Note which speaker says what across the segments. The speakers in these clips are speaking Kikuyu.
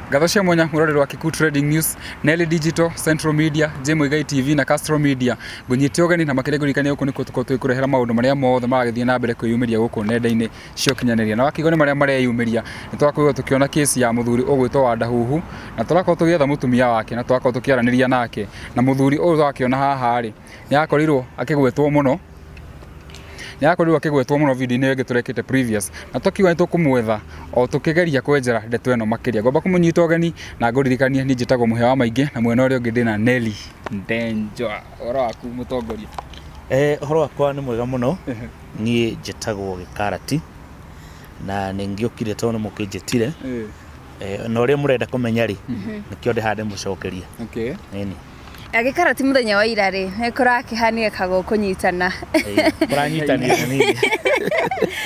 Speaker 1: Ngatho cia mwanya mũroreri wa Kikuyu Trading News, Nelly Digital, Central Media, J Muigai TV na Castro Media. Ngũnyite ũgeni na makĩria ngũririkanie gũkũ nĩkuo tũkoragwo tũgĩkũrehera maũndũ marĩa mothe maragĩthiĩ na mbere kwĩyumĩria gũkũ nenda-inĩ cia ũkinyanĩria. Na wakĩigua nĩ marĩa mareyumĩria, nĩ twakorirwo tũkĩona kesi ya mũthuri ũgwĩtwo Wandahuhu, na tũrakorwo tũgĩetha mũtumia wake na tũrakorwo tũkĩaranĩria nake. Na mũthuri ũyũ twakĩona haha rĩ, nĩ akorirwo akĩgwetwo mũno, nĩ akorirwo akĩgwetwo mũno video-inĩ ĩngĩ tũrekĩte previous, na tũkiuga nĩ tũkũmwetha o tũkĩgeria kwenjera ndeto ĩno makĩria. Ngwamba kũmũnyita ũgeni na ngũririkanie niĩ njĩtagwo Mũhĩa wa Maingĩ, na mwena ũrĩa ũngĩ ndĩna Nelly Ndenjwa. Ũhoro waku mũtongoria?
Speaker 2: Ũhoro wakwa nĩ mwega mũno. Niĩ njĩtagwo Gĩkarati na nĩ ngĩũkire tondũ nĩ mũkĩnjĩtire. Na ũrĩa mũrenda kũmenya rĩ, nĩkĩo ndĩ haha ndĩmũcokerie. Ĩni.
Speaker 3: Gĩkarati mũthenya wa ira rĩ, nĩ kũrakĩhanĩkaga kũnyitana.
Speaker 2: Kũranyitanĩra nini.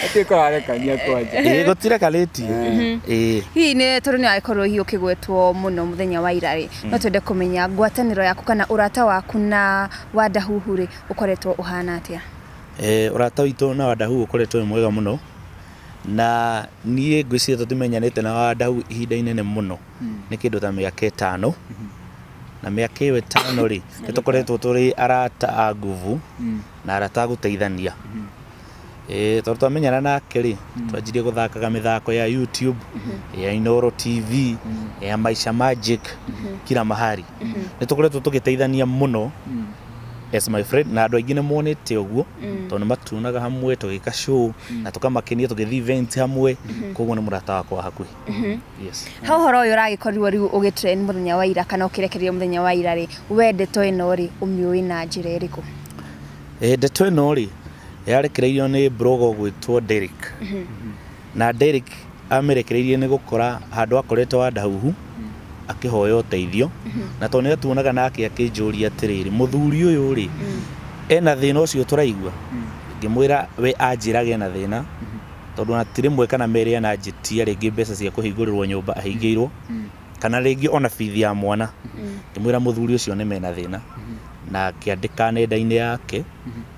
Speaker 1: Atĩ kũrarekania kwanja.
Speaker 2: Ĩĩ, gũtirekanĩtie. Ĩĩ.
Speaker 3: Hihi nĩ tondũ nĩ wakorwo hihi ũkĩgwetwo mũno mũthenya wa ira rĩ, no twende kũmenya ngwatanĩro yaku kana ũrata waku na Wandahuhu rĩ, ũkoretwo ũhana atĩa?
Speaker 2: Ũrata witũ na Wandahuhu ũkoretwo wĩ mwega mũno, na niĩ ngwĩciria tũtimenyanĩte na Wandahuhu ihinda inene mũno, nĩ kĩndũ ta mĩaka 5. Na mĩaka ĩyo 5 rĩ, nĩ tũkoretwo tũrĩ arata a nguvu na arata a gũteithania. Tondũ twamenyana nake rĩ, twanjirie gũthakaga mĩthako ya YouTube, ya Inoro TV, ya Maisha Magic, kila mahali. Nĩ tũkoretwo tũgĩteithania mũno as my friend, na andũ aingĩ nĩ monete ũguo, tondũ nĩ matuonaga hamwe tũgĩka show na tũkamakenia tũgĩthiĩ event hamwe, koguo nĩ mũrata wakwa wa hakuhĩ. Yes.
Speaker 3: Ha ũhoro ũyũ ũragĩkorirwo rĩu ũgĩtrend mũthenya wa ira kana ũkĩrekererio mũthenya wa ira rĩ, we ndeto ĩno rĩ, ũmĩũĩ na njĩra ĩrĩkũ?
Speaker 2: Ndeto ĩno rĩ, yarekereirio nĩ blogger ũgwĩtwo Derek. Na Derek amĩrekereirie nĩ gũkora handũ akorete Wandahuhu akĩhoya ũteithio, na tondũ nĩ atuonaga nake akĩnjũria atĩrĩrĩ, mũthuri ũyũ rĩ, ena thĩna ũcio tũraigua? Ngĩmwĩra we anjĩrage ena thĩna, tondũ ona ti rĩmwe kana merĩ ananjĩtia rĩngĩ mbeca cia kũhingũrĩrwo nyũmba ahingĩirwo, kana rĩngĩ ona bithi ya mwana. Ngĩmwĩra mũthuri ũcio nĩ mena thĩna, na akĩandĩka nenda-inĩ yake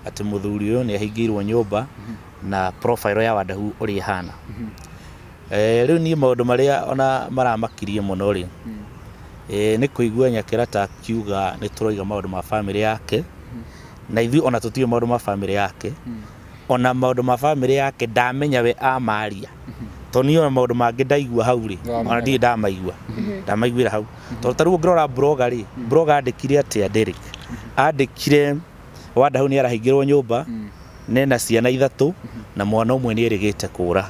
Speaker 2: atĩ mũthuri ũyũ nĩ ahingĩirwo nyũmba na profile ya Wandahuhu ũrĩa ĩhana. Rĩu niĩ maũndũ marĩa ona maramakirie mũno rĩ, nĩ kũigua Nyakĩra akiuga nĩ tũroiga maũndũ ma bamĩrĩ yake, na ithuĩ ona tũtiũĩ maũndũ ma bamĩrĩ yake, ona maũndũ ma bamĩrĩ yake ndamenya we amaria, tondũ niĩ ona maũndũ mangĩ ndaigua hau rĩ, ona ndirĩ ndamaigua, ndamaiguĩra hau. Tondũ ta rĩu ũngĩrora blogger rĩ, blogger andĩkire atĩa Derek? Andĩkire Wandahuhu nĩ arahingĩrwo nyũmba, nena ciana 3 na mwana ũmwe nĩ erĩgĩte kũra.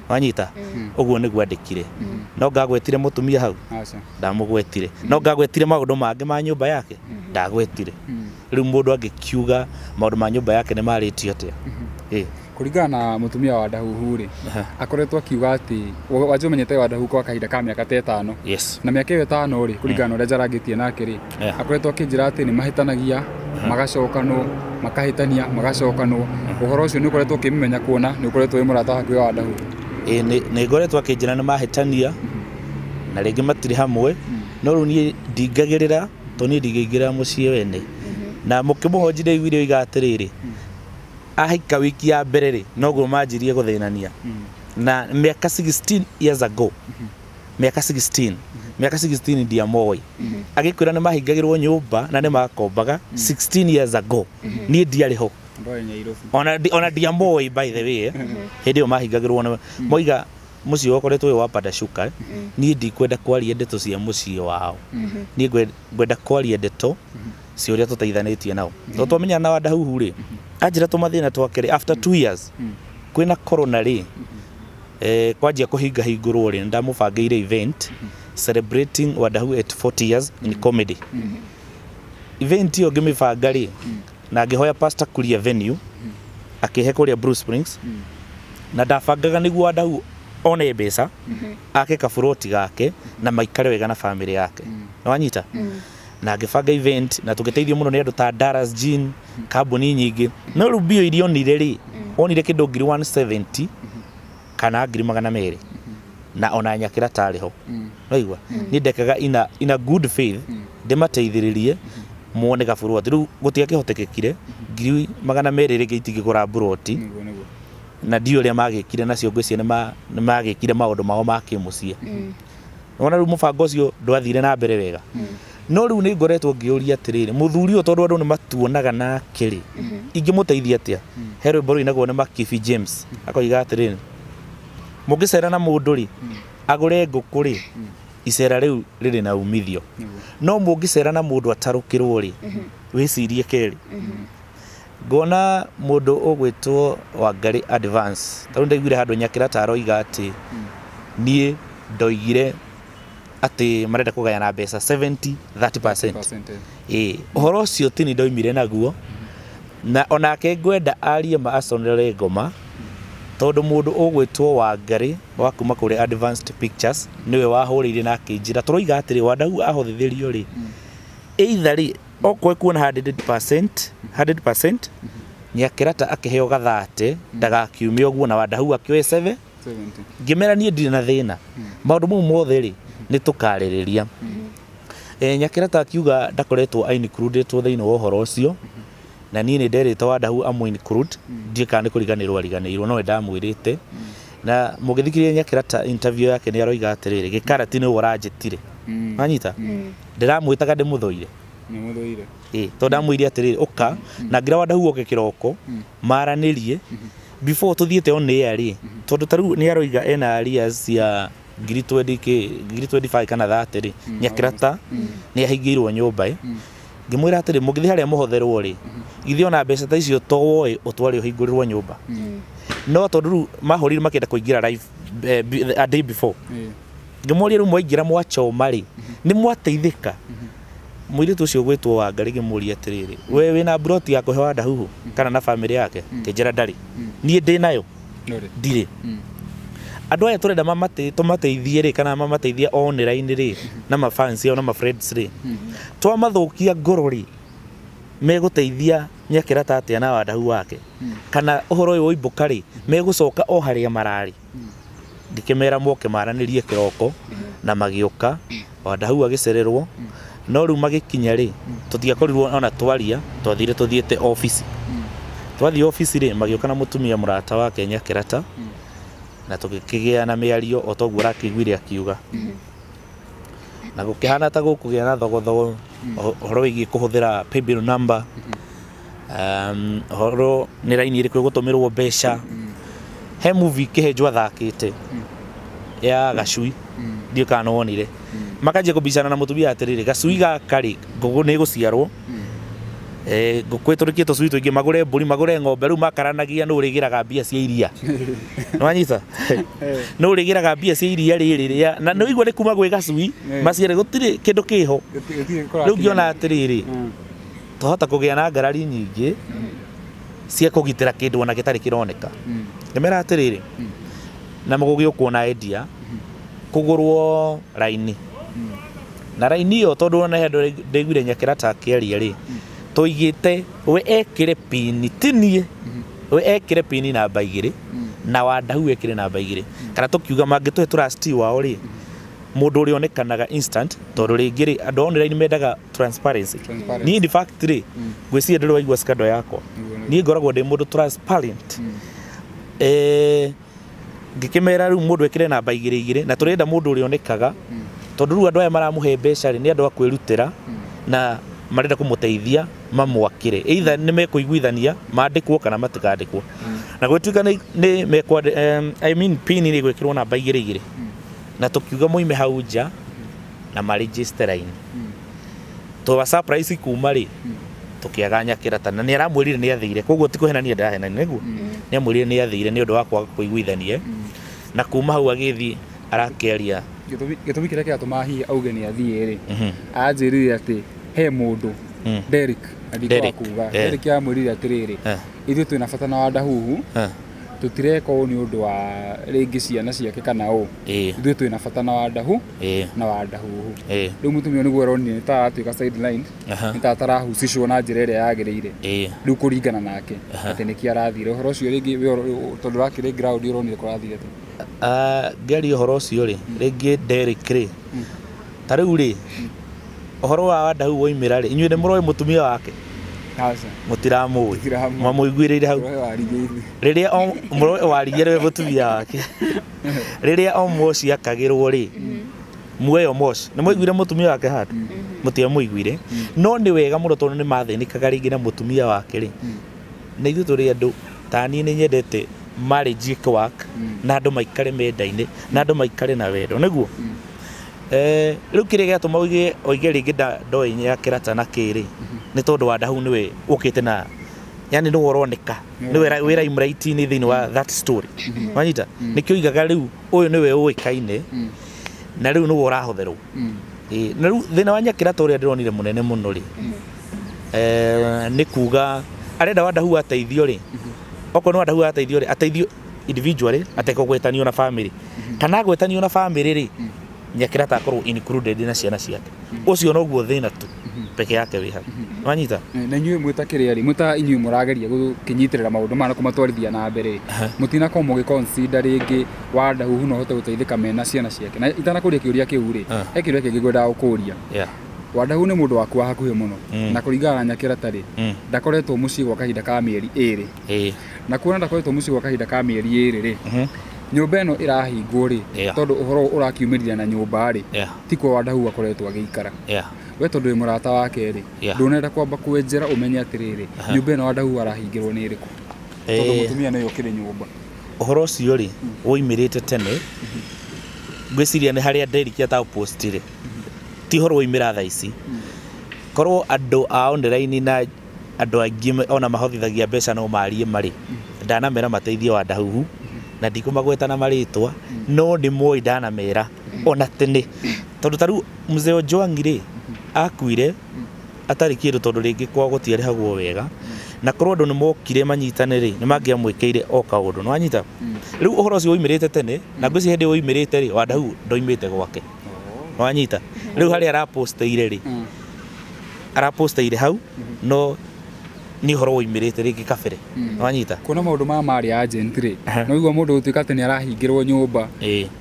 Speaker 2: Wanyita? Ũguo nĩguo andĩkire. No ngagwetire mũtumia hau? Ndamũgwetire. No ngagwetire maũndũ mangĩ ma nyũmba yake? Ndagwetire. Rĩu mũndũ angĩkiuga maũndũ ma nyũmba yake nĩ marĩtio atĩa?
Speaker 1: Kũringana na mũtumia wa Wandahuhu rĩ, akoretwo akiuga atĩ wanja ũmenyete Wandahuhu kwa kahinda ka mĩaka ta 5. Na mĩaka ĩyo 5 rĩ, kũringana na ũrĩa njarangĩtie nake rĩ, akoretwo akĩnjĩra atĩ nĩ mahĩtanagia, magacokanwo, makahĩtania, magacokanwo. Ũhoro ũcio nĩ ũkoretwo ũkĩmũmenya kuona nĩ ũkoretwo wĩ mũrata hakuhĩ wa Wandahuhu.
Speaker 2: Nĩ ngoretwo akĩnjĩra nĩ mahĩtania na rĩngĩ matirĩ hamwe, no rĩu niĩ ndingagĩrĩra tondũ niĩ ndingĩingĩra mũciĩ wene. Na mũkĩmũhonji ndaiguire oiga atĩrĩrĩ, ahika wiki ya mbere rĩ, noguo manjirie gũthĩnania. Na mĩaka 16 years ago, mĩaka 16, mĩaka 16 ndiamoĩ. Agĩkwĩra nĩ mahingagĩrwo nyũmba na nĩ makombaga 16 years ago. Niĩ ndiarĩ ho. Ona ndiamoĩ by the way. Hĩndĩ ĩyo mahingagĩrwo na moiga mũciĩ ũkoretwo wĩ wa Padashuka. Niĩ ndikwenda kwaria ndeto cia mũciĩ wao. Niĩ ngwenda kwaria ndeto cia ũrĩa tũteithanĩtie nao. Tondũ twamenyana na Wandahuhu rĩ, anjĩra tũmathĩna twake rĩ, after 2 years kwĩna corona rĩ, kwanjia kũhinga hingũrwo rĩ, ndamũbangĩire event celebrating Wandahuhu at 40 years in comedy. Event ĩyo ngĩmĩbanga rĩ, na ngĩhoya Pastor Kuria venue, akĩhe kũrĩa Blue Springs, na ndabangaga nĩguo Wandahuhu one mbeca, ake kaburoti gake na maikare wega na bamĩrĩ yake. Nĩwanyita? Na ngĩbanga event na tũgĩteithio mũno nĩ andũ ta Dallas Jean, kambuni nyingĩ. No rĩu mbia iria onire rĩ, onire kĩndũ ngiri 170 kana ngiri 200, na ona Nyakĩra tarĩ ho. Waigua? Niĩ ndekaga in a good faith ndĩmateithĩrĩrie muone gaburoti. Rĩu gũtiakĩhotekekire, ngiri 200 rĩngĩ itingĩgũra buroti. Na ndiũĩ ũrĩa magĩkire nacio, ngwĩciria nĩ magĩkire maũndũ mao ma kĩmũciĩ. Wona rĩu mũbango ũcio ndwathire na mbere wega. No rĩu nĩ ngoretwo ngĩũria atĩrĩrĩ, mũthuri ũyũ tondũ andũ nĩ matuonaga nake rĩ, ingĩmũteithia atĩa? He rwĩmbo rũinagwo nĩ Makibi James akoiga atĩrĩrĩ, mũngĩcera na mũndũ rĩ, agũre ngũkũ rĩ, icera rĩu rĩrĩ na umithio. No mũngĩcera na mũndũ atarũkĩrwo rĩ, wĩcirie kerĩ. Ngona mũndũ ũgwĩtwo Wangari Advance, tarĩu ndaiguire handũ Nyakĩra aroiga atĩ niĩ ndoigire atĩ marenda kũgayana mbeca 70 30%. Ĩĩ, ũhoro ũcio ti niĩ ndoimire naguo, na onake ngwenda arie ma aconere ngoma, tondũ mũndũ ũgwĩtwo Wangari wa kuma kũrĩ Advanced Pictures nĩwe wahũrĩire na akĩnjĩra tũroiga atĩrĩ, Wandau ahothithĩrio rĩ, either rĩ okorwo ekuona 100% 100% Nyakĩrata akĩheo gathate ndagakiume ũguo na Wandau akĩoe 7. Ngĩmera niĩ ndirĩ na thĩna, maũndũ mau mothe rĩ nĩ tũkarĩrĩria. Nyakĩrata akiuga ndakoretwo included thĩinĩ wa ũhoro ũcio, na niĩ nĩ nderĩte Wandau amũ include, ndiũĩ kana nĩ kũriganĩrwo ariganĩirwo, no nĩndamwĩrĩte. Na mũgĩthikĩrĩria Nyakĩrata interview yake nĩ aroiga atĩrĩrĩ, gĩkarati nĩwe ũranjĩtire. Wanyita? Ndĩramwĩtaga ndĩmũthũire.
Speaker 1: Nĩmũthũire.
Speaker 2: Ĩĩ, tondũ ndamwĩrire atĩrĩrĩ, ũka na ngĩra Wandau oke kĩroko maranĩrie before tũthiĩte on air rĩ, tondũ ta rĩu nĩ aroiga ena arrears cia ngiri 20 kĩ, ngiri 25 kana 30 rĩ, Nyakĩrata nĩ ahingĩirwo nyũmba ĩ. Ngĩmwĩra atĩrĩ, mũngĩthiĩ harĩa mũhotherwo rĩ, githĩ ona mbeca ta icio to woe ũtware ũhingũrĩrwo nyũmba. No tondũ rĩu mahũrire makĩenda kũingĩra live a day before, ngĩmoria rĩu mwaingĩra mwachoma rĩ, nĩ mwateithĩka? Mũirĩtu ũcio ũgwĩtwo Wangari ngĩmũria atĩrĩrĩ, we wĩna mburoti ya kũhe Wandahuhu kana na bamĩrĩ yake? Kĩnjĩra ndarĩ. Niĩ ndĩ nayo? Ndirĩ. Andũ aya tũrenda tũmateithie rĩ, kana mamateithie online rĩ, na mafans ao na mafriends rĩ, twamathũkia ngoro rĩ, megũteithia Nyakĩrata atĩa na Wandahu wake? Kana ũhoro ũyũ woimbũka rĩ, megũcoka o harĩa mararĩ? Ngĩkĩmera moke maranĩrie kĩroko, na magĩũka, Wandahu agĩcererwo. No rĩu magĩkinya rĩ, tũtiakorirwo ona twaria, twathire tũthiĩte obici. Twathiĩ obici rĩ, magĩũka na mũtumia mũrata wake Nyakĩrata, na tũgĩkĩgĩa na mĩario o toguo ũrakĩiguire akiuga. Na gũkĩhana ta gũkũgĩa na thogothogo ũhoro wĩgiĩ kũhũthĩra paybill number, ũhoro nĩ raini ĩrĩkũ ĩgũtũmĩrwo mbeca. He movie Kĩhenjo athakĩte ya gacui, ndiũĩ kana nĩwonire. Makanjia kũbicana na mũtumia atĩrĩrĩ, gacui gaka rĩ, ngũkũ nĩ ĩgũciarwo, ngũkũ ĩtũrĩkie tũcui tũingĩ, magũre mbũri, magũre ng'ombe, rĩu makaranagia nũ ũrĩgĩraga mbia cia iria. Nĩwanyita? Nũ ũrĩgĩraga mbia cia iria rĩrĩ rĩa, na nĩũigua nĩ kuma gwĩ gacui, maciare gũtirĩ kĩndũ kĩho. Rĩu ngĩona atĩrĩrĩ, twahota kũgĩa na ngarari nyingĩ cia kũgitĩra kĩndũ ona gĩtarĩ kĩroneka. Ngĩmera atĩrĩrĩ, na mũgũgĩũkwo na endia, kũgũrwo raini. Na raini ĩyo tondũ ona he andũ ndaiguire Nyakĩrata akĩaria rĩ, tũigĩte we ekĩre pini, ti niĩ, we ekĩre pini namba 2, na Wandahu ekĩre namba 2. Kana tũkiuga mangĩtũhe trustee wao rĩ, mũndũ ũrĩa onekanaga instant, tondũ rĩngĩ rĩ, andũ online mendaga transparency. Niĩ in fact rĩ, ngwĩciria ndũrĩ waigua scandal yakwa. Niĩ ngoragwo ndĩ mũndũ transparent. Ngĩkĩmera rĩu mũndũ ekĩre namba 2 2, na tũrenda mũndũ ũrĩa onekaga, tondũ rĩu andũ aya maramũhe mbeca rĩ, nĩ andũ a kwĩrutĩra na marenda kũmũteithia mamwakĩre. Either nĩ mekũiguithania mandĩkwo kana matikandĩkwo. Na gwĩtuĩka nĩ mekwandĩ, I mean pin nĩ ĩgwĩkĩrwo namba 2 2. Na tũkiuga moime hau nja na maregister line. Twa surprise kuma rĩ, tũkĩaga Nyakĩrata, na nĩ aramwĩrire nĩ athire, koguo ti kũhenania ndĩrahenania nĩguo. Nĩ amwĩrire nĩ athire nĩ ũndũ wa kwaga kũiguithania, na kuma hau agĩthiĩ arakĩaria.
Speaker 1: Gĩtũmi kĩrĩa kĩratũma hihi auge nĩ athiĩ rĩ, anjĩrire atĩ he mũndũ Derek, andikwa kuga Derek amwĩrire atĩrĩrĩ, ithuĩ twĩna bata na Wandahuhu, tũtireka ũũ nĩ ũndũ wa rĩngĩ ciana ciake kana ũũ, ithuĩ twĩna bata na Wandahu na Wandahuhu. Rĩu mũtumia nĩguo aronire nĩ ta aratuĩka sideline, nĩ ta atarahusishwo na njĩra ĩrĩa yagĩrĩire. Rĩu kũringana nake atĩ nĩkĩ arathire ũhoro ũcio rĩngĩ, tondũ ũrakĩrĩ ground ũronire kũrathire atĩa?
Speaker 2: Ngĩaria ũhoro ũcio rĩ, rĩngĩ Derek rĩ, ta rĩu rĩ, ũhoro wa Wandahu woimĩra rĩ, inyuĩ nĩ mũroĩ mũtumia wake? Mũtiramũĩ. Mamũiguĩrĩire hau. Rĩrĩa mũroĩ warigie nĩwe mũtumia wake. Rĩrĩa Omoshi akagĩrwo rĩ, Muoyo Mosh nĩ mwaiguire mũtumia wake handũ mũtiamũiguire no nĩ wega mũno tondũ nĩ mathĩnĩkaga rĩngĩ na mũtumia wake rĩ na ithuĩ tũrĩ andũ ta niĩ nĩ nyendete marriage ĩkĩ work na andũ maikare mendaine na andũ maikare na wendo nĩguo rĩu kĩrĩa gĩatũma oige rĩngĩ ndoĩ Nyakĩrata na kĩrĩ nĩ tondũ Wandahu nĩwe ũkĩte na yani nĩwe ũroneka nĩwe wĩ limelight-inĩ thĩinĩ wa that story wanyita nĩkĩo oigaga rĩu ũyũ nĩwe ũĩkaine na rĩu nĩwe ũrahũthĩrwo na rĩu thĩna wa Nyakĩrata ũrĩa ndĩronire mũnene mũno rĩ nĩ kuga arenda Wandahu ateithio rĩ okorwo nĩ Wandahu ateithio rĩ ateithio individually atekũgwetanio na family kana agwetanio na family rĩ Nyakĩrata akorwo included na ciana ciake ũcio noguo thĩna tu peke yake wĩ hau wanyita
Speaker 1: na inyuĩ mwĩta kĩrĩa rĩ mwĩta inyuĩ mũrageria gũkĩnyitĩrĩra maũndũ maya na kũmatwarithia na mbere mũtinakorwo mũgĩ-consider rĩngĩ Wandahu no ahote gũteithĩka mena ciana ciake na itanakũria kĩũria kĩu rĩ he kĩũria kĩngĩ ngwendaga gũkũria Wandahu nĩ mũndũ waku wa hakuhĩ mũno na kũringana na Nyakĩrata rĩ ndakoretwo mũciĩ gwa kahinda ka mĩeri ĩrĩ na kuona ndakoretwo mũciĩ gwa kahinda ka mĩeri ĩrĩ rĩ nyũmba ĩno ĩrahingwo rĩ tondũ ũhoro ũrakiumĩrire na nyũmba rĩ ti kwa Wandahu akoretwo agĩikara we tondũ wĩ mũrata wake rĩ ndũnenda kwamba kwenjera ũmenye atĩrĩrĩ nyũmba ĩno Wandahu arahingĩrwo nĩ ĩrĩkũ tondũ mũtumia nĩwe ũkĩrĩ nyũmba
Speaker 2: ũhoro ũcio rĩ woimĩrĩte tene ngwĩciria nĩ harĩa Derrick atapostire ti ũhoro woimĩra thaa ici korwo andũ a online na andũ aingĩ ona mahothithagia mbeca no marie marĩ ndanamera mateithie Wandahuhu na ndikũmagweta na marĩtwa no nĩ moĩ ndanamera ona tene tondũ ta rĩu Mzee Ojwang rĩ akuire atarĩ kĩndũ tondũ rĩngĩ kwao gũtiarĩhagwo wega na korwo andũ nĩ mokire manyitane rĩ nĩ mangĩamwĩkĩire o kaũndũ nĩ wanyita rĩu ũhoro ũcio woimĩrĩte tene na ngwĩciria hĩndĩ woimĩrĩte rĩ Wandahu ndoimĩte gwake nĩ wanyita rĩu harĩa araposteire rĩ araposteire hau no nĩ ũhoro woimĩrĩte rĩngĩ kabere nĩ wanyita
Speaker 1: kuona maũndũ maya marĩ agent rĩ no igua mũndũ gũtuĩka atĩ nĩ arahingĩrwo nyũmba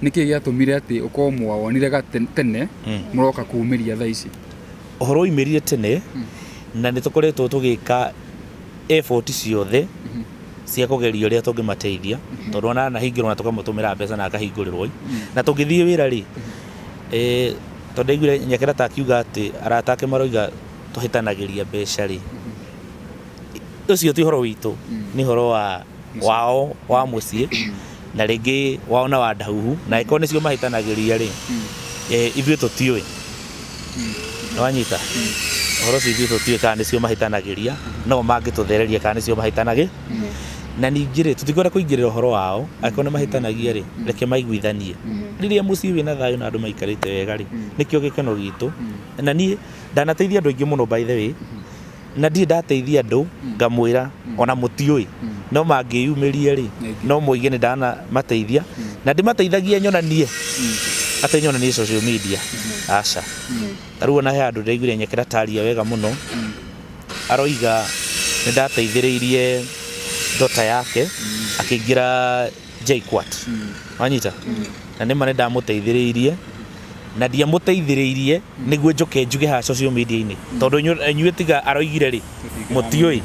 Speaker 1: nĩkĩ gĩatũmire atĩ ũkorwo mwawonire tene mũroka kumĩria thaa ici
Speaker 2: ũhoro woimĩrire tene na nĩ tũkoretwo tũgĩka effort ciothe cia kũgeria ũrĩa tũngĩmateithia tondũ ona anahingĩrwo na tũkamũtũmĩra mbeca na akahingũrĩrwo na tũngĩthiĩ wĩra rĩ tondũ ndaiguire Nyakĩrata akiuga atĩ arata ake maroiga tũhĩtanagĩria mbeca rĩ ũcio ti ũhoro witũ nĩ ũhoro wa wao wa mũciĩ na rĩngĩ wao na Wandahuhu na ĩkorwo nĩcio mahĩtanagĩria rĩ ithuĩ tũtiũĩ nĩ wanyita ũhoro ũcio ithuĩ tũtiũĩ kana nĩcio mahĩtanagĩria no mangĩtũthereria kana nĩcio mahĩtanagĩ na ningĩ rĩ tũtikwenda kũingĩrĩra ũhoro wao angĩkorwo nĩ mahĩtanagia rĩ reke maiguithanie rĩrĩa mũciĩ wĩna thayũ na andũ maikarĩte wega rĩ nĩkĩo gĩkeno gitũ na niĩ ndanateithia andũ aingĩ mũno by the way na ndirĩ ndateithia andũ ngamwĩra ona mũtiũĩ no mangĩyumĩrie rĩ no moige nĩ ndanamateithia na ndĩmateithagia nyonanie atĩ nyonanie social media aca ta rĩu ona he handũ ndaiguire Nyakĩrata aria wega mũno aroiga nĩ ndateithĩrĩirie daughter yake akĩingĩra JKUAT wanyita na nĩma nĩ ndamũteithĩrĩirie na ndiamũteithĩrĩirie nĩguo njoke njuge haha social media-inĩ tondũ inyuĩ tiga aroigire rĩ mũtiũĩ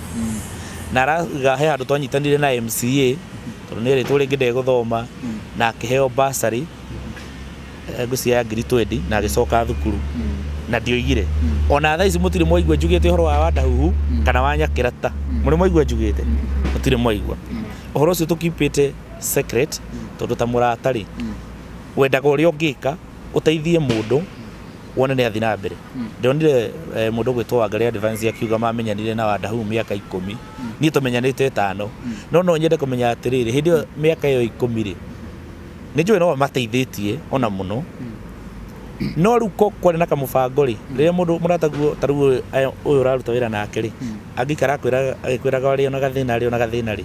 Speaker 2: na arauga he handũ twanyitanire na MCA tondũ nĩ erĩtwo rĩngĩ ndegũthoma na akĩheo bursary ngwĩciria ya 20,000 na agĩcoka thukuru na ndioigire ona thaa ici mũtirĩ mwaigua njugĩte ũhoro wa Wandahuhu kana wa Nyakĩrata mũrĩ mwaigua njugĩte mũtirĩ mwaigua ũhoro ũcio tũkipĩte secret tondũ ta mũrata rĩ wendaga ũrĩa ũngĩka ũteithie mũndũ wone nĩ athiĩ na mbere ndĩronire mũndũ ũgwĩtwo Wangarĩ Advance akiuga mamenyanire na Wandahuhu mĩaka 10 niĩ tũmenyanĩte 5 no nyende kũmenya atĩrĩrĩ hĩndĩ ĩyo mĩaka ĩyo 10 rĩ nĩ njũĩ no mateithĩtie ona mũno no rĩu kwarĩ na kamũbango rĩ rĩrĩa mũndũ mũrataguo ta rĩu ũyũ ũraruta wĩra nake rĩ angĩikara agĩkwĩraga arĩ ona gathĩna arĩ ona gathĩna rĩ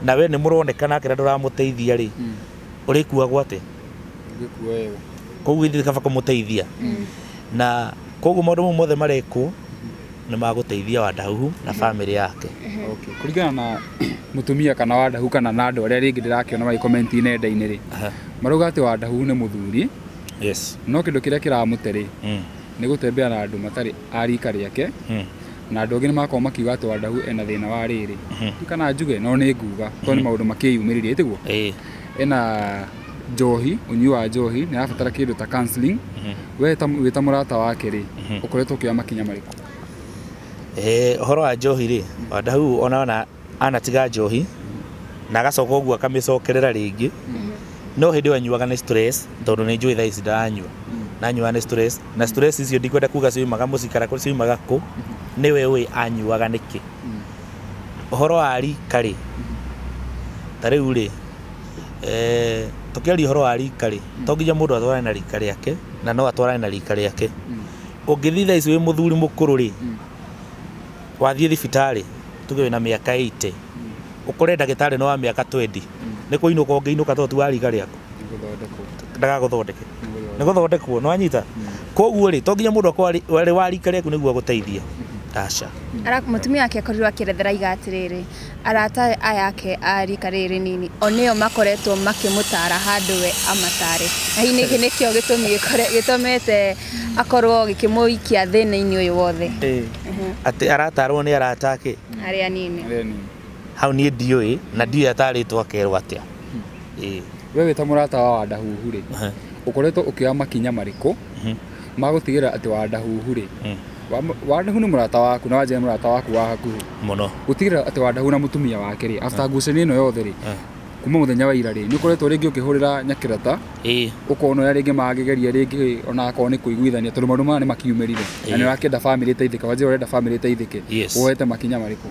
Speaker 2: na we nĩ mũroneka nake na ndũramũteithia rĩ ũrĩkuagwo atĩa koguo ithuĩ kaba kũmũteithia na koguo maũndũ mau mothe marekwo nĩ magũteithia Wandahuhu na family yake
Speaker 1: okay kũringana na mũtumia kana Wandahu kana na andũ arĩa rĩngĩ ndĩrakĩona magĩkomenti nenda-inĩ rĩ marauga atĩ Wandahuhu nĩ mũthuri
Speaker 2: yes
Speaker 1: no kĩndũ kĩrĩa kĩramũte rĩ nĩ gũtembea na andũ matarĩ a rika rĩake na andũ angĩ nĩ makorwo makiuga atĩ Wandahu ena thĩna wa rĩrĩ kana njuge no nĩ nguga tondũ nĩ maũndũ makĩyumĩririe tiguo ena njohi, ũnyui wa njohi, nĩ arabatara kĩndũ ta counseling. We wĩ ta mũrata wake rĩ, ũkoretwo ũkĩoya makinya marĩkũ?
Speaker 2: Ũhoro wa njohi rĩ, Wandahuhu ona anatiga njohi na agacoka ũguo akamĩcokerera rĩngĩ. No hĩndĩ ĩyo anyuaga nĩ stress, tondũ nĩ njũĩ thaa ici ndaranyua. Nanyuaga nĩ stress, na stress icio ndikwenda kuga ciumaga mũciĩ kana ciumaga kũ, nĩwe ũĩ anyuaga nĩkĩ. Ũhoro wa rika rĩ, ta rĩu rĩ, tũkĩaria ũhoro wa rika rĩ, to nginya mũndũ atwarane na rika rĩake, na no atwarane na rika rĩake. Ũngĩthiĩ thaa ici wĩ mũthuri mũkũrũ rĩ, wathiĩ thibitarĩ tuge wĩna mĩaka 80, ũkore ndagĩtarĩ nĩ wa mĩaka 20, nĩ kũinũka ũngĩinũka tondũ ti wa rika rĩaku, ndagagũthondeke. Nĩ gũthondekwo, nĩ wanyita? Koguo rĩ, to nginya mũndũ akorwo arĩ wa rika rĩaku nĩguo agũteithie. Aca.
Speaker 3: Mũtumia wake akorirwo akĩerethera iga atĩrĩrĩ, arata aya ake a rika rĩrĩ nini o nĩo makoretwo makĩmũtara handũ we amatare, na hihi nĩkĩ nĩkĩo gĩtũmi gĩtũmĩte akorwo gĩkĩmũikia thĩna-inĩ ũyũ wothe.
Speaker 2: Atĩ aratarwo nĩ arata ake
Speaker 3: arĩa nini.
Speaker 2: Hau niĩ ndiũĩ, na ndiũĩ atarĩtwo akerwo atĩa.
Speaker 1: We wĩ ta mũrata wa Wandahuhu rĩ, ũkoretwo ũkĩoya makinya marĩkũ ma gũtigĩrĩra atĩ Wandahuhu rĩ, Wandahu nĩ mũrata waku na wanjia nĩ mũrata waku wa hakuhĩ
Speaker 2: mũno,
Speaker 1: gũtigĩrĩra atĩ Wandahu na mũtumia wake rĩ, after ngucanio ĩno yothe rĩ, kuma mũthenya wa ira rĩ, nĩ ũkoretwo rĩngĩ ũkĩhũrĩra Nyakĩrata, ũkona ũrĩa rĩngĩ mangĩgeria rĩngĩ ona akorwo nĩ kũiguithania, tondũ maũndũ maya nĩ makiumĩrire na nĩ ũrakĩenda bamĩrĩ ĩteithĩke, wanjia ũrenda bamĩrĩ ĩteithĩke, woete makinya marĩkũ?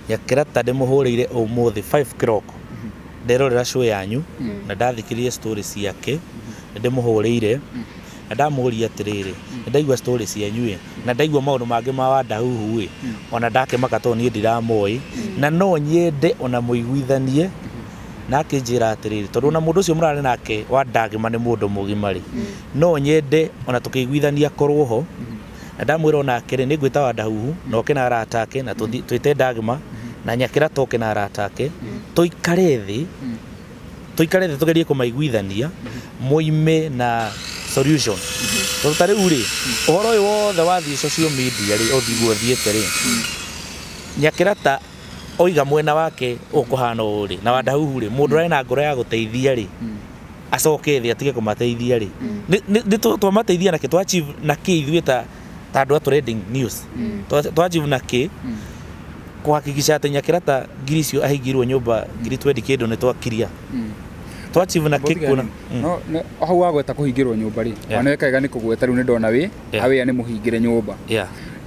Speaker 2: Nyakĩrata ndĩmũhũrĩire ũmũthĩ 5 kĩroko, nderorera show yanyu na ndathikĩrĩria story ciake, ndĩmũhũrĩire na ndamũria atĩrĩrĩ, ndaigua story cianyu ĩ, na ndaigua maũndũ mangĩ ma Wandahuhu ĩ, ona ndakĩmaka tondũ niĩ ndiramoĩ, na no nyende ona mũiguithanie. Na akĩnjĩra atĩrĩrĩ, tondũ ona mũndũ ũcio mũrarĩ nake wa Ndagima nĩ mũndũ mũgima rĩ, no nyende ona tũkĩiguithania korwo ho. Na ndamwĩra onake rĩ, nĩngwĩta Wandahuhu na oke na arata ake, na twĩte Ndagima na Nyakĩrata oke na arata ake, tũikare thĩ, tũgerie kũmaiguithania, moime na solution. Tondũ ta rĩu rĩ, ũhoro ũyũ wothe wathiĩ social media rĩ, ũthiguo ũthiĩte rĩ, Nyakĩrata oiga mwena wake ũkũhana ũũ rĩ, na Wandahuhu rĩ, mũndũ arĩ na ngoro ya gũteithia rĩ, acoke thĩ atige kũmateithia rĩ, nĩ twamateithia nakĩ, twa achieve nakĩ ithuĩ ta andũ a trending news, twa achieve nakĩ kuhakikisha atĩ Nyakĩrata ngiri icio ahingirwo nyũmba ngiri 20 kĩndũ nĩ twakiria, twa achieve nakĩ kuona.
Speaker 1: No hau wagweta kũhingĩrwo nyũmba rĩ, waneka nĩ kũgweta rĩu nĩ ndona wĩ awĩa nĩ mũhingĩre nyũmba.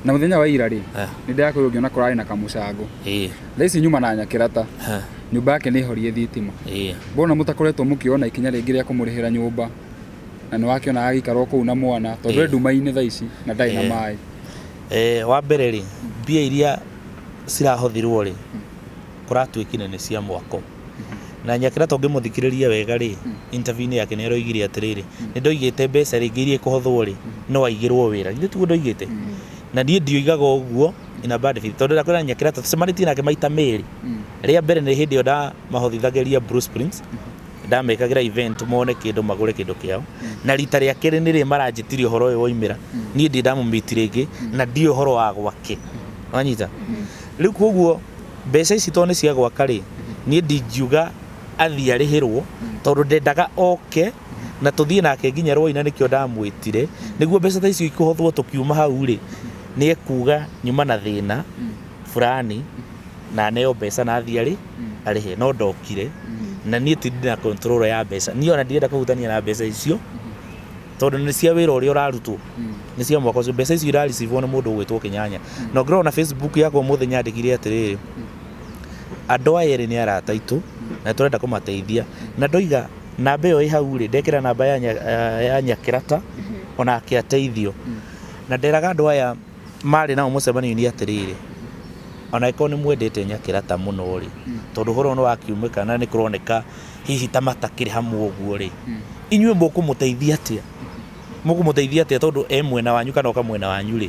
Speaker 1: Na mũthenya wa ira rĩ, nĩ ndĩrakorirwo ngĩona kũrarĩ na kamũcango. Thaa ici nyuma na Nyakĩrata, nyũmba yake nĩ horie thitima. Mbona mũtakoretwo mũkĩona ikinya rĩngĩ rĩa kũmũrĩhĩra nyũmba, na nĩ wakĩona agĩikara kũu na mwana, tondũ e nduma-inĩ thaa ici na ndarĩ na maĩ.
Speaker 2: Wa mbere rĩ, mbia iria cirahothirwo rĩ, kũratuĩkire nĩ cia mwako. Na Nyakĩrata ũngĩmũthikĩrĩria wega rĩ, interview-inĩ yake nĩ aroigire atĩrĩrĩ, nĩ ndoigĩte mbeca rĩngĩ iria ikũhothwo rĩ, no aigĩrwo wĩra. Githĩ tiguo ndoigĩte? Na niĩ ndioigaga ũguo in a bad faith, tondũ ndakwĩra Nyakĩrata tũcemanĩtie nake maita merĩ. Rĩa mbere nĩ hĩndĩ ĩyo ndamahotithagĩria Blue Springs, ndamekagĩra event mone kĩndũ magũre kĩndũ kĩao. Na rita rĩa kerĩ nĩ rĩ maranjĩtirie ũhoro ũyũ woimĩra, niĩ ndirĩ ndamũmiti rĩngĩ na ndiũĩ ũhoro wa gwake. Wanyita? Rĩu koguo mbeca ici tondũ nĩ cia gwaka rĩ, niĩ ndingiuga athiĩ arĩhĩrwo, tondũ ndendaga oke na tũthiĩ nake nginya Rwaina, nĩkĩo ndamwĩtire, nĩguo mbeca ta icio ikũhothwo tũkiuma hau rĩ, nĩ ekuga nyuma na thĩna fulani na aneo mbeca na athiĩ arĩhe, no ndokire. Na niĩ ti ndina control ya mbeca, niĩ ona ndirenda kũhutania na mbeca icio tondũ nĩ cia wĩra ũrĩa ũrarutwo, nĩ cia mwaka ũcio. Mbeca icio irarecivwo nĩ mũndũ ũgwĩtwo Kĩnyanya. Na ũngĩrora na Facebook yakwa ũmũthĩ nyandĩkire atĩrĩrĩ, andũ aya erĩ nĩ arata aitũ na tũrenda kũmateithia, na ndoiga namba ĩyo ĩ hau rĩ, ndekĩra namba ya Nyakĩrata onake ateithio. Na nderaga andũ aya marĩ nao mũcemanio-inĩ atĩrĩrĩ, ona angĩkorwo nĩ mwendete Nyakĩrata mũno rĩ, tondũ ũhoro nĩ wakiumĩka na nĩ kũroneka hihi ta matakĩrĩ hamwe ũguo rĩ, inyuĩ mũkũmũteithia atĩa? Mũkũmũteithia atĩa tondũ e mwena wanyu kana oka mwena wanyu rĩ?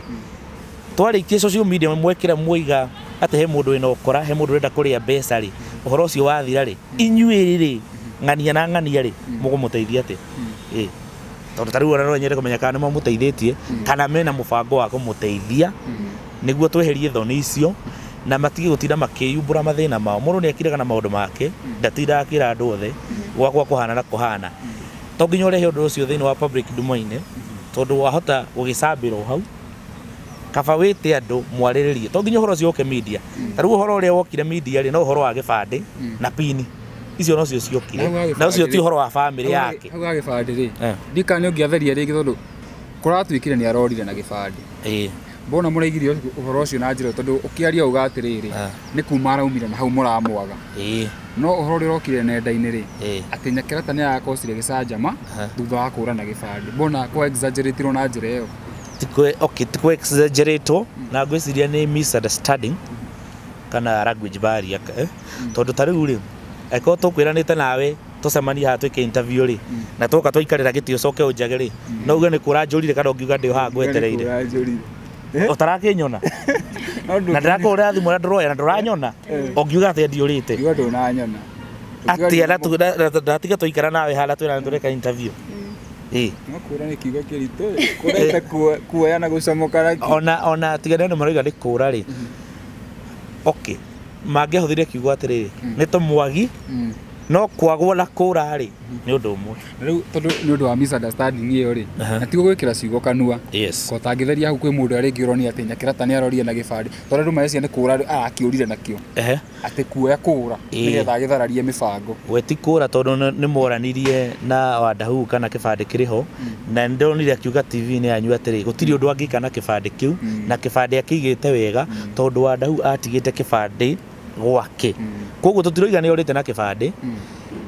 Speaker 2: Twarĩkia social media mwekĩra mwoiga atĩ he mũndũ wĩna ũkora, he mũndũ ũrenda kũrĩa mbeca rĩ, ũhoro ũcio wathira rĩ, inyuĩ rĩ, ng'ania na ng'ania rĩ, mũkũmũteithia atĩa? Tondũ ta rĩu ona no nyende kũmenya kana nĩ mamũteithĩtie kana mena mũbango wa kũmũteithia nĩguo tweherie thoni icio na matige gũtinda makĩyumbũra mathĩna mao. Mũndũ nĩ akiraga na maũndũ make, ndatindaga akĩra andũ othe. Gwakwa kũhana na kũhana. To nginya ũrehe ũndũ ũcio thĩinĩ wa public domain, tondũ wahota gũgĩcambĩra o hau. Kaba wĩte andũ mwarĩrĩrie, to nginya ũhoro ũcio ũke media. Ta rĩu ũhoro ũrĩa wokire media rĩ, no ũhoro wa gĩbandĩ na pini icio nocio ciokire, na ũcio ti ũhoro wa family yake.
Speaker 1: Hau ha gĩbandĩ rĩ, ndikana nĩ ũngĩatheria rĩngĩ, tondũ kũratuĩkire nĩ arorire na gĩbandĩ. Mbona mũraigire ũhoro ũcio na njĩra, tondũ ũkĩaria uga atĩrĩrĩ, nĩ kuma araumire na hau mũramwaga. No ũhoro ũrĩa ũrokire nenda-inĩ rĩ, atĩ Nyakĩrata nĩ arakocire gĩcanjama thutha wa kũra na gĩbandĩ. Mbona kwa exaggerate na njĩra ĩyo?
Speaker 2: Okay, ti exaggerate, na ngwĩciria nĩ misunderstanding kana language barrier, tondũ ta rĩu rĩ, angĩkorwo tũkwĩranĩte nawe tũcemanie haha twĩke interview rĩ, na twoka twaikarĩra gĩtĩ ũcoke ũnjage rĩ, no uge nĩ kũra njũrire, kana ũngiuga ndĩ o haha ngwetereire ũtarakĩnyona, na ndĩrakũhũrĩra thimũ na ndũroya na ndũranyona, ũngiuga atĩa ndiũrĩte?
Speaker 1: Ngiuga ndũnanyona.
Speaker 2: Atĩa ndatiga twaikara nawe haha twĩrane tũreka interview?
Speaker 1: No kũra nĩ kiugo kĩritũ, kũreta kuoya na gũcomoka.
Speaker 2: Ona tiga nĩ andũ marauga nĩ kũra rĩ, okay, mangĩahũthĩrire kiugo atĩrĩrĩ, nĩ tũmwagi, no kwagwo na kũra rĩ nĩ ũndũ ũmwe.
Speaker 1: Rĩu tondũ nĩ ũndũ wa misunderstanding ĩyo rĩ, na ti gũgwĩkĩra ciugo kanua, ko tangĩtheria hau kwĩ mũndũ rĩngĩ ũronia atĩ Nyakĩrata nĩ arorire na gĩbandĩ, tondũ andũ mareciria nĩ kũra arakĩũrire nakĩo, atĩ kuoya kũra nĩgetha agĩthararie mĩbango.
Speaker 2: We ti kũra, tondũ nĩ moranirie na Wandahu kana kĩbandĩ kĩrĩ ho, na nĩndonire akiuga TV-inĩ yanyu atĩrĩ, gũtirĩ ũndũ angĩka na kĩbandĩ kĩu, na kĩbandĩ akĩigĩte wega, tondũ Wandahu atigĩte kĩbandĩ gwake. Koguo tũtiroiga nĩ orĩte na kĩbandĩ,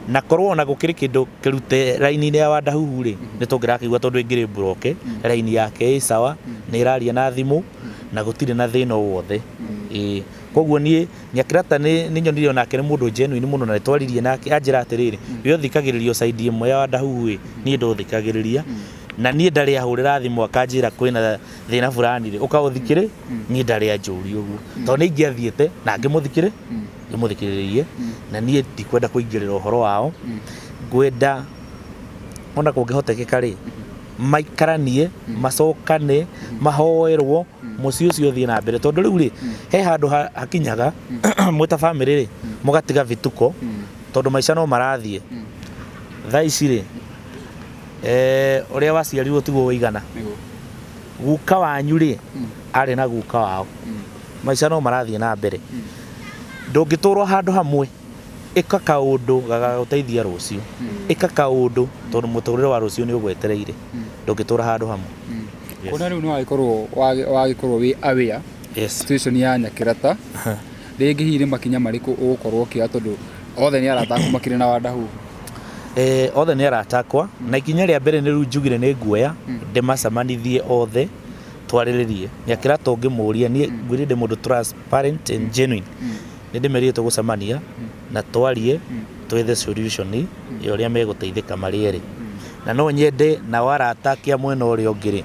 Speaker 2: na korwo ona gũkĩrĩ kĩndũ kĩrute raini-inĩ ya Wandahuhu rĩ, nĩ tũngĩrakĩigua, tondũ ĩngĩrĩ broke, raini yake ĩ sawa, nĩ ĩraria na thimũ na gũtirĩ na thĩna o wothe. Koguo niĩ Nyakĩrata nĩ nyonire onake nĩ mũndũ genuine mũno, na nĩtwaririe nake anjĩra atĩrĩrĩ, we ũthikagĩrĩria side ĩmwe ya Wandahuhu ĩ, niĩ ndũthikagĩrĩria, na niĩ ndarĩ ahũrĩra thimũ akanjĩra kwĩna thĩna fulani rĩ, ũkaũthikĩrĩ, niĩ ndarĩ anjũria ũguo, tondũ nĩ ingĩathiĩte na ngĩmũthikĩrĩ, ngĩmũthikĩrĩrie, na niĩ ndikwenda kũingĩrĩra ũhoro wao. Ngwenda ona kũngĩhotekeka rĩ, maikaranie, macokane, mahoerwo, mũciĩ ũcio ũthiĩ na mbere, tondũ rĩu rĩ, he handũ hakinyaga mwĩ ta bamĩrĩ rĩ, mũgatiga vituko, tondũ maica no marathiĩ. Thaa ici rĩ, ũrĩa waciarirwo tiguo wĩigana, guka wanyu rĩ, arĩ na guka wao, maica no marathiĩ na mbere. Ndũngĩtũrwo handũ hamwe, ĩka kaũndũ gagagũteithia rũciũ, ĩka kaũndũ tondũ mũtũrĩre wa rũciũ nĩ ũgwetereire, ndũngĩtũra handũ hamwe.
Speaker 1: Kuona rĩu nĩ wagĩkorwo wĩ aware situation ya Nyakĩrata, rĩngĩ hihi nĩ makinya marĩkũ ũgũkorwo ũkĩoya, tondũ othe nĩ arata aku makĩrĩ na Wandahuhu?
Speaker 2: Othe nĩ arata akwa, na ikinya rĩa mbere nĩ rĩu njugire nĩ nguoya ndĩmacemanithie othe twarĩrĩrie. Nyakĩrata ũngĩmũria, niĩ ngwĩrire ndĩ mũndũ transparent and genuine, nĩ ndĩmerire tũgũcemania na twarie, twethe solution ya ũrĩa megũteithĩka marĩ erĩ. Na no nyende nao arata akia mwena ũrĩa ũngĩ rĩ,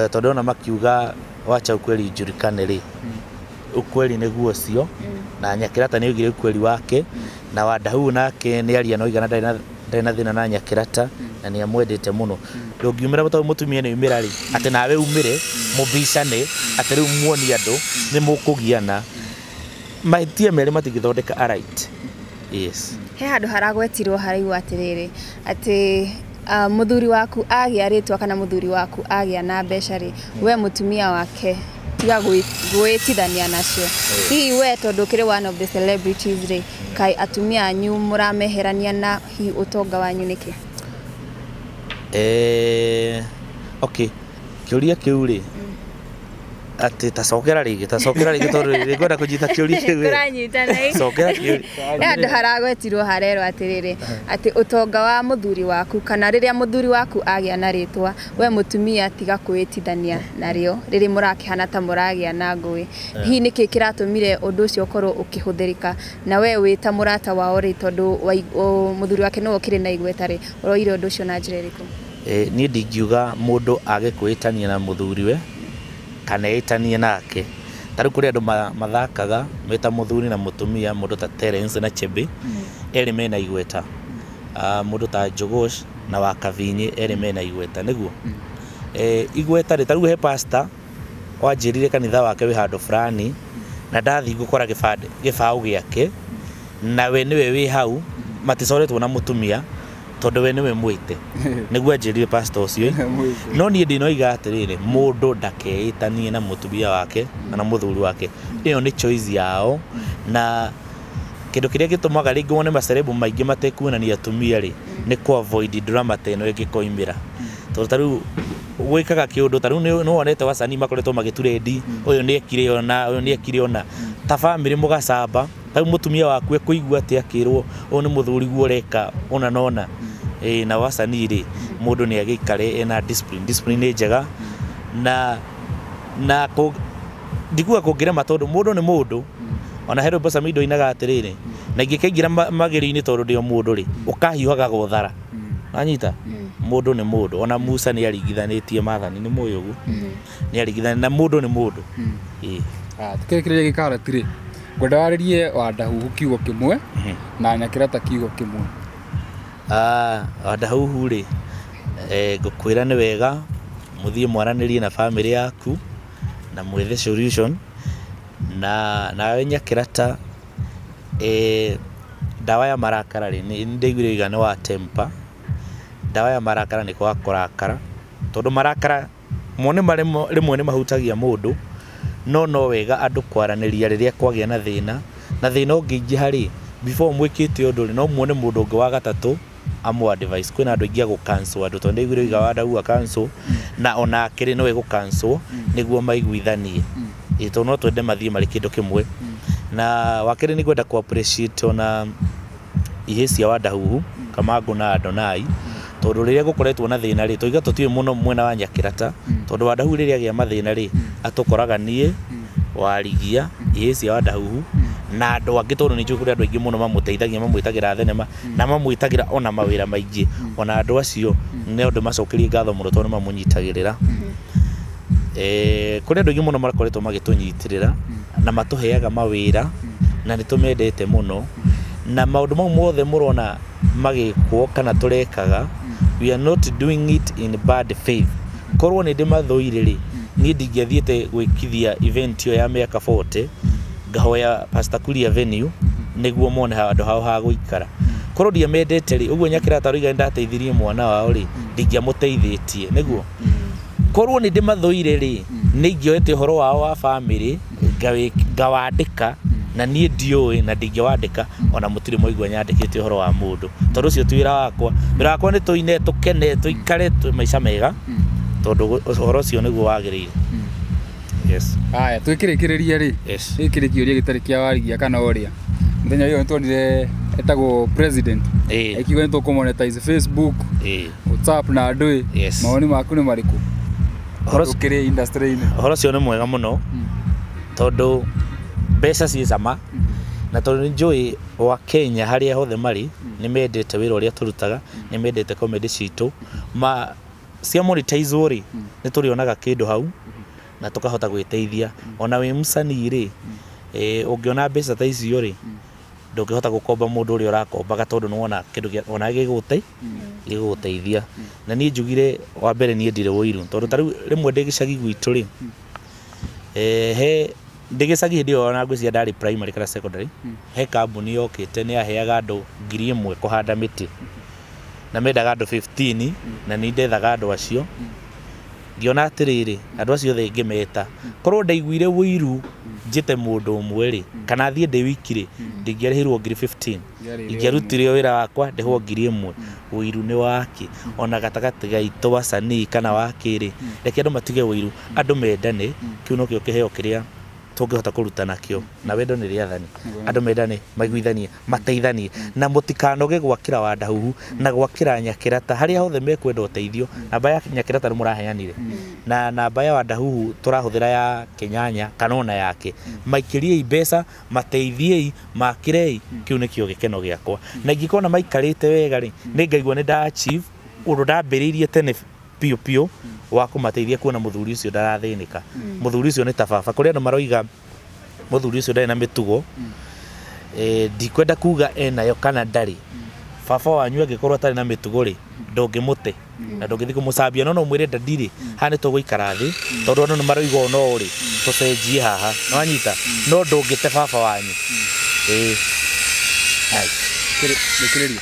Speaker 2: tondũ ona makiuga wacha ukweli ijulikane rĩ, ukweli nĩguo ũcio, na Nyakĩrata nĩ oigire ukweli wake, na Wandahuhu nake nĩ aria no igana ndarĩ na thĩna na Nyakĩrata, na nĩ amwendete mũno. Ndũngiumĩra tondũ mũtumia nĩ aumĩra rĩ, atĩ nawe umĩre mũbicane, atĩ rĩu muonie andũ nĩ mũkũgiana, mahĩtia merĩ matingĩthondeka a right. Yes.
Speaker 3: He handũ haragwetirwo haraigua atĩrĩrĩ, atĩ mũthuri waku agĩa rĩtwa kana mũthuri waku agĩa na mbeca rĩ, we mũtumia wake tiga gwĩtithania nacio. Hihi we tondũ ũkĩrĩ one of the celebrities rĩ, kaĩ atumia anyu mũrameherania na hihi ũtonga wanyu nĩkĩ?
Speaker 2: Okay, kĩũria kĩu rĩ, atĩ tacokera rĩngĩ, tacokera rĩngĩ, tondũ rĩ ngwenda kũnyita kĩũria kĩu.
Speaker 3: Tũranyitana.
Speaker 2: Cokera kĩũria.
Speaker 3: He handũ haragwetirwo harerwo atĩrĩrĩ, atĩ ũtonga wa mũthuri waku kana rĩrĩa mũthuri waku agĩa na rĩtwa, we mũtumia tiga kwĩtithania narĩo rĩrĩ mũrakĩhana ta mũragĩa na ngũĩ. Hihi nĩkĩ kĩratũmire ũndũ ũcio ũkorwo ũkĩhũthĩrĩka, na we wĩ ta mũrata wao rĩ, tondũ mũthuri wake nĩwe ũkĩrĩ na igweta rĩ, ũroire ũndũ ũcio na njĩra ĩrĩkũ?
Speaker 2: Niĩ ndingiuga mũndũ age kwĩtania na mũthuriwe kana ĩtanie nake. Ta rĩu kũrĩ andũ mathakaga me ta mũthuri na mũtumia, mũndũ ta Terence na Chebe, erĩ mena igweta. Mũndũ ta Njugush na Wakavinye, erĩ mena igweta, nĩguo. Igweta rĩ, ta rĩu he pastor wanjĩrire kanitha wake wĩ handũ fulani, na ndathiĩ ngũkora gĩbaũ gĩake, na we nĩwe wĩ hau, maticoretwo na mũtumia tondũ we nĩwe mwĩte nĩguo anjĩrire pastor ũcio no niĩ ndinoiga atĩrĩrĩ mũndũ ndakeĩtanie na mũtumia wake kana mũthuri wake ĩyo nĩ choice yao na kĩndũ kĩrĩa gĩtũmaga rĩngĩ wone macerebu maingĩ matekuonania atumia rĩ nĩ kũ avoid drama ta ĩno ĩngĩkoimĩra tondũ ta rĩu gwĩkaga kĩũndũ ta rĩu nĩ wonete wasanii makoretwo magĩturendi ũyũ nĩ ekire ona ũyũ nĩ ekire ona ta bamĩrĩ mũgacamba ta rĩu mũtumia waku ekũigua atĩ akĩrwo ũyũ nĩ mũthuriguo ũreka ũna na ũna na wasanii rĩ mũndũ nĩ agĩikare ena discipline discipline nĩ njega na ndikuga kũngĩrema tondũ mũndũ nĩ mũndũ ona he rwĩmbo Samido ainaga atĩrĩrĩ na ingĩkaingĩra magĩrĩ-inĩ tondũ ndĩ o mũndũ rĩ ũkahiũhaga gũthara anyita mũndũ nĩ mũndũ ona Musa nĩ aringithanĩtie maathani nĩ mũĩ ũguo nĩ aringithania na mũndũ nĩ mũndũ
Speaker 1: tukĩrĩkĩrĩria gĩkarati rĩ ngwenda warĩrie Wandahuhu kiugo kĩmwe na Nyakĩrata kiugo kĩmwe.
Speaker 2: Wandahuhu rĩ ngũkwĩra nĩ wega mũthiĩ mwaranĩrie na bamĩrĩ yaku na mwethe solution na nawe Nyakĩrata ndawa ya marakara rĩ nĩ ndaiguire oiga nĩ wa temper ndawa ya marakara nĩ kwaga kũrakara tondũ marakara mone rĩmwe nĩ mahutagia mũndũ no wega andũ kwaranĩria rĩrĩa kwagĩa na thĩna na thĩna ũngĩingĩha rĩ before mwĩkĩte ũndũ rĩ no muone mũndũ ũngĩ wa gatatũ amũ advice kwĩna andũ aingĩ a gũ cancel andũ tondũ ndaiguire oiga Wandahuhu cancel na onake rĩ no egũ cancel nĩguo maiguithanie tondũ no twende mathiĩ marĩ kĩndũ kĩmwe na wakerĩ nĩ ngwenda kũ appreciate ona ihĩĩ cia Wandahuhu Kamangũ na Adonai tondũ rĩrĩa gũkoretwo na thĩna rĩ tũiga tũtiũĩ mũno mwena wa Nyakĩrata tondũ Wandahuhu rĩrĩa agĩa mathĩna rĩ atũkoraga niĩ Warigia ihĩĩ cia Wandahuhu na andũ angĩ tondũ nĩ njũĩ kũrĩ andũ aingĩ mũno mamũteithagia mamwĩtagĩra thenema na mamwĩtagĩra ona mawĩra maingĩ ona andũ acio nĩ ũndũ macokerie ngatho mũno tondũ nĩ mamũnyitagĩrĩra kũrĩ andũ aingĩ mũno makoretwo magĩtũnyitĩrĩra na matũheaga mawĩra na nĩ tũmendete mũno na maũndũ mau mothe mũrona magĩkwo kana tũrekaga we are not doing it in bad faith korwo nĩ ndĩmathũire rĩ niĩ ndingĩathiĩte gwĩkithia event ĩyo ya mĩaka 40 ngahoya Pastor Kuria venue nĩguo mone handũ hao ha gũikara korwo ndiamendete rĩ ũguo Nyakĩrata roiga nĩndateithirie mwana wao rĩ ndingĩamũteithĩtie nĩguo korwo nĩ ndĩmathũire rĩ nĩ ingĩoete ũhoro wao wa bamĩrĩ ngawandĩka na niĩ ndiũĩ na ndingĩwandĩka ona mũtirĩ mwaigua nyandĩkĩte ũhoro wa mũndũ tondũ ũcio ti wĩra wakwa wĩra wakwa nĩ tũine tũkene tũikare maica mega tondũ ũhoro ũcio nĩguo wagĩrĩire. Yes.
Speaker 1: Haya twĩkĩrĩkĩrĩria rĩ gĩkĩ nĩ kĩũria gĩtarĩ kĩa Warigia kana ũrĩa mũthenya ũyũ nĩtuonire etagwo president akiuga nĩ tũkũmonetize Facebook WhatsApp na andũ ĩ mawoni maku nĩ marĩkũ ũkĩrĩ industry-inĩ?
Speaker 2: Ũhoro ũcio nĩ mwega mũno tondũ mbeca ciĩ cama na tondũ nĩ njũĩ wa Kenya harĩa hothe marĩ nĩ mendete wĩra ũrĩa tũrutaga nĩ mendete comedy citũ ma cia monetize rĩ nĩ tũrĩonaga kĩndũ hau na tũkahota gwĩteithia ona wĩ msanii rĩ ũngĩona mbeca ta icio rĩ ndũngĩhota gũkomba mũndũ ũrĩa ũrakombaga tondũ nĩwona kĩndũ ona gĩgũgũteithia na niĩ njugire wa mbere niĩ ndirĩ ũiru tondũ ta rĩu rĩmwe ndĩ gĩcagi gwitũ rĩ he ndĩ gĩcagi hĩndĩ ĩyo ona ngwĩciria ndarĩ primary kana secondary he kambuni yokĩte nĩ yaheaga andũ 1000 kũhanda mĩtĩ na mendaga andũ 15 na nĩ ndethaga andũ acio ngĩona atĩrĩrĩ andũ acio othe ngĩmeta korwo ndaiguire ũiru njĩte mũndũ ũmwe rĩ kana thiĩ ndĩ wiki rĩ ndingĩarĩhirwo 15,000 ingĩarutire wĩra wakwa ndĩhwo 1000 ũiru nĩ wake ona gatagatĩ gaitũ wasanii kana wakĩ rĩ reke andũ matige ũiru andũ mendane kĩu nokĩo kĩheo kĩrĩa tũngĩhota kũruta nakĩo na wendo nĩ rĩathani andũ mendane maiguithanie mateithanie na mũtikanoge gwakĩra Wandahuhu na gwakĩra Nyakĩrata harĩa hothe mekwenda ũteithio namba ya Nyakĩrata nĩ mũraheanire na namba ya Wandahuhu tũrahũthĩra ya Kĩnyanya kana ona yake maikĩriei mbeca mateithiei makĩrei kĩu nĩkĩo gĩkeno gĩakwa na ingĩkona maikarĩte wega rĩ nĩ ngaigua nĩ nda achieve ũndũ ndambĩrĩirie tene piũ piũ wa kũmateithia kuona mũthuri ũcio ndarathĩnĩka mũthuri ũcio nĩ ta baba kũrĩ andũ maroiga mũthuri ũcio ndarĩ na mĩtugo ndikwenda kuga enayo kana ndarĩ baba wanyu angĩkorwo atarĩ na mĩtugo rĩ ndũngĩmũte na ndũngĩthiĩ kũmũcambia no no mwĩre ndadi rĩ haha nĩ tũgũikara thĩ tondũ andũ nĩ maroiga ũũ no rĩ tũcenjie haha nĩwanyita no ndũngĩte baba wanyu.
Speaker 1: Rĩkĩrĩria.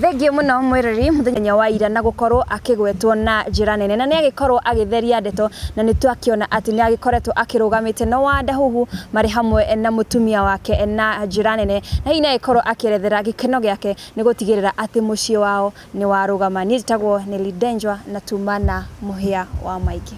Speaker 3: Thengiũ mũno mwĩrori mũthenya wa ira na gũkorwo akĩgwetwo na njĩra nene na nĩ agĩkorwo agĩtheria ndeto na nĩ twakĩona atĩ nĩ agĩkoretwo akĩrũgamĩte na Wandahuhu marĩ hamwe na mũtumia wake na njĩra nene na hihi nĩ agĩkorwo akĩerethera gĩkeno gĩake nĩ gũtigĩrĩra atĩ mũciĩ wao nĩ warũgama. Niĩ njĩtagwo Nelly Ndenjwa na tuma na mũhĩa wa maingĩ.